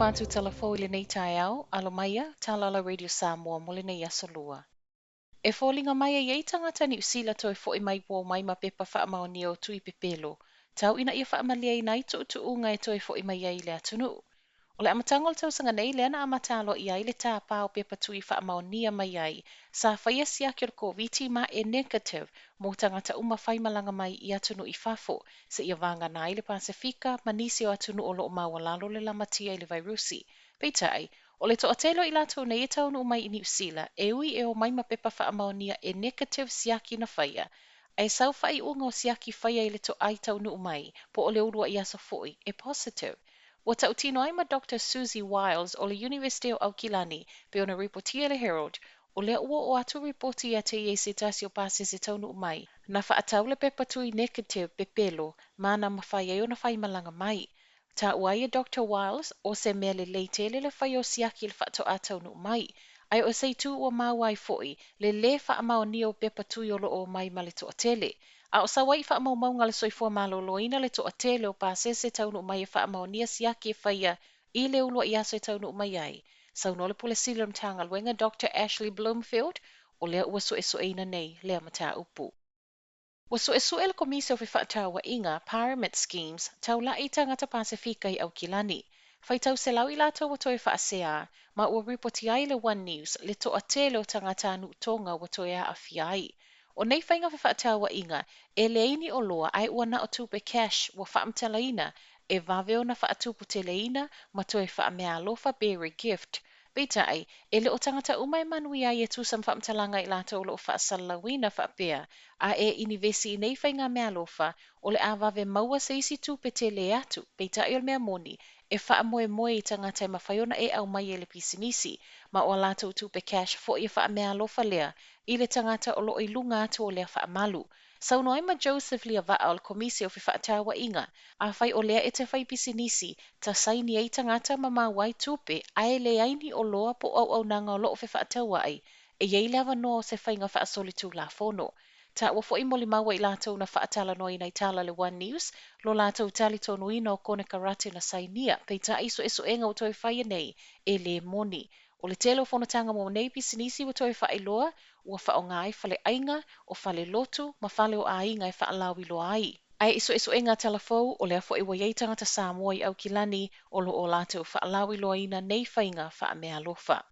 Faatalofa atu tala fou i lenei taeao, alo maia, tala la Radio Samoa mo lenei aso lua. E foliga mai e i ai tagata Niu Sila toe fo'i mai po mai ma pepa faamaonia o tui pepelo, tau ina ia faamalieina ai tu'utu'uga e toe fo'i mai ai i le atunu'u. O le amataga o le tausaga nei lea na amata aloaia ai le tāpā o pepa tui faamaonia mai ai sa faia siaki o le Koviti ma e negative mo tagata uma faimalaga mai i atunuu i fafo, seia vagana ai le Pasefika ma nisi o atunuu o lo'o maualalo le lamatia i le vairusi. Peitai, o le toatele o i latou nei e taunuu mai i Niu Sila, e ui e omai ma pepa faamaonia e negative siaki na faia, ae sau faaiuga o siaki faia i le toai taunuu mai, po o le uluai aso foi, e positive. Ua tautino ai ma Dr. Siouxsie Wiles o le Iunivesite o Aukilani, pei ona ripotia e le Herald, o lea ua oo atu ripoti ia te ia i se tasi o pasese taunuu mai, na faatau le pepa tui negative pepelo ma na mafai ai ona faimalaga mai. Taua ai e Dr. Wiles, o se mea lelei tele le faia o siaki i le faatoa taunuu mai, ae o se itu ua maua ai foi le lē faamaonia o pepa tui o lo'o omai ma le toatele. A o sau ai i faamaumauga a le Soifua Maloloina le toatele o pasese taunuu mai e faamaonia siaki e faia i le uluai aso e taunuu mai ai. Saunoa le Pule Sili o le Matagaluega Dr. Ashley Bloomfield, o lea ua suesueina nei lea mataupu. Ua suesue le Komisi o Fefaatauaiga, Pyramid Schemes, taula'i i tagata Pasefika i Aukilani. Faitau selau i latou ua toe faasea, ma ua ripotia ai e le One News le toatele o tagatanuu Tonga ua toe aafia ai. O nei faiga fefaatauaiga, e leai ni oloa ae ua na o tupe cash ua faamatalaina e vave ona faatuputeleina ma toe faameaalofa pe regift. Peitai, e le o tagata uma e manuia ai e tusa ma faamatalaga a i latou o lo o faasalalauina faapea, a e inivesi i nei faiga meaalofa, o le a vave maua se isi tupe tele atu. Peitai o le mea moni, e faamoemoe i tagata e mafai ona e aumaia i le pisinisi, ma o a latou tupe cash foi e faameaalofa lea i le tagata o lo o i luga atu o lea faamalu. Saunoa ai ma Joseph Liava'a o le Komisi o Fefaatauaiga, Afai o lea e te fai pisinisi, ta saini ai tagata ma maua ai tupe, ae leai ni oloa po o auaunaga o lo o fefaatauai, e i ai le avanoa o se faiga faasolitulafono. Taua foi molimau a i latou na faatalanoaina i tala a le One News lo latou talitonuina o konekarate na sainia, peitai i suesuega ua toe faia nei, e le moni. O le tele o fonotaga mo nei pisinisi ua toe faailoa, ua faaaoga ai faleaiga, o falelotu, ma fale o aiga e faalauiloa ai. Ae i suesuega a Tala Fou, o lea foi ua i ai tagata Samoa i Aukilani o lo o latou faalauiloaina nei faiga faameaalofa.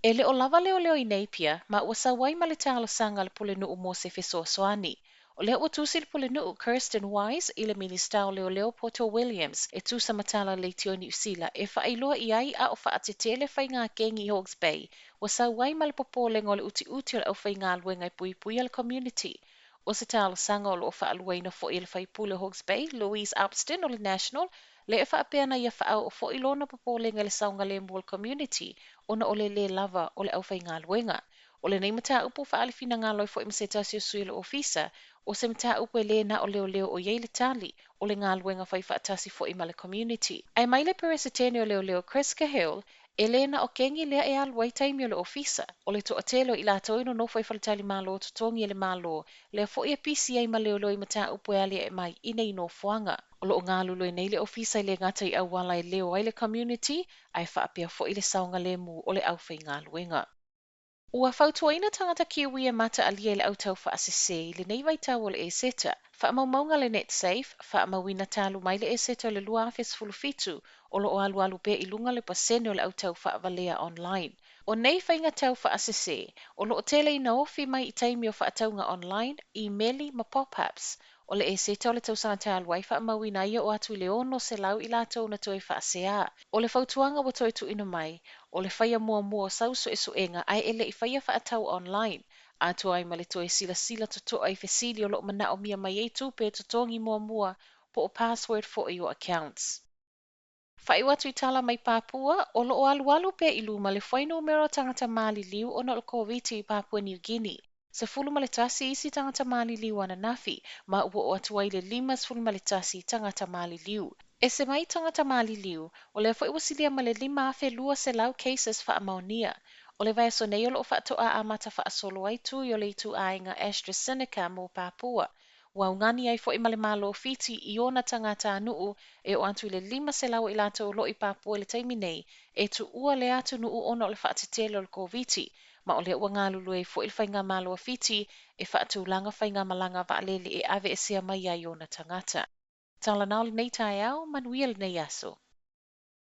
E le o lava leoleo i Napier, ma ua sau ai ma le talosaga a le pulenuu mo se fesoasoani. O lea ua tusi le pulenuu Kirsten Wise i le Minisita o Leoleo Poto Williams e tusa ma tala leitio Niu Sila e faailoa i ai a o faatetele faiga kengi i Hawke's Bay ua sau ai ma le popolega o le utiuti o le aufaigaluega e puipuia le community. O se talosaga o lo o faaluaina foi e le faipule o Hawke's Bay, Louise Upston o le National, lea e faapea na ia faaoo foi lona popolega i le saogalemu o le community ona o le lē lava o le aufaigaluega. O lenei mataupu ua faaali finagalo ai foi ma se tasi o sui o le ofisa, o se mataupu e lē na o leoleo o i ai le tali, o le galuega fai faatasi foi ma le community. Ae mai le Peresetene o Leoleo Chris Cahill, E lē na o kengi lea e alu ai taimi o le ofisa. O le toatele o i latou e nonofo i faletalimalo totogi e le Malo, lea foi e pisi ai ma leoleo i mataupu e alia'e mai i nei nofoaga. O lo o galulue nei le ofisa e le gata i auala e leo ai le community, ae faapea foi le saogalemu o le aufaigaluega. Ua fautuaina tagata Kiwi e mataalia i le autau faasese i lenei vaitau o le Eseta. Faamaumauga a le Netsafe, faamauina talu mai le Eseta o le 2017, o lo o alualu pea i luga le pasene o le autau faavalea online. O nei faiga tau faasese, o lo o tele ina ofi mai i taimi o faatauga online, imeli ma pop-ups. O le Eseta o le tausaga talu ai faamauina ai e oo atu i le 600 i latou na toe faaseā. O le fautuaga ua toe tuuina mai, o le faia muamua o sau suesuega ae e le i faia faatau online, atoa ai ma le toe silasila totoa i fesili o lo o manaomia mai ai tupe e totogi muamua po o password foi o accounts. Faaiu atu i tala mai Papua, o lo o alualu pea i luma le fuainumera o tagata maliliu ona o le Koviti i Papua New Guinea. 11 isi tagata maliliu ananafi, ma ua oo atu ai i le 51 tagata maliliu. Ese mai tagata maliliu, o lea foi ua silia ma le 5,200 cases faamaonia. O le vaiaso nei o lo o faatoa amata faasolo ai tui o le ituaiga AstraZeneca mo Papua. Ua augani ai foi ma le Malo o Fiti i ona tagatanuu e oo atu i le 500 o i latou o lo o i Papua i le taimi nei e tuua lea atunuu ona o le faatetele o le Koviti, ma o lea ua galulue ai foi le Faigamalo a Fiti e faatulaga faigamalaga vaalele e aveesea mai ai ona tagata. Talanao lenei taeao, manuia lenei aso.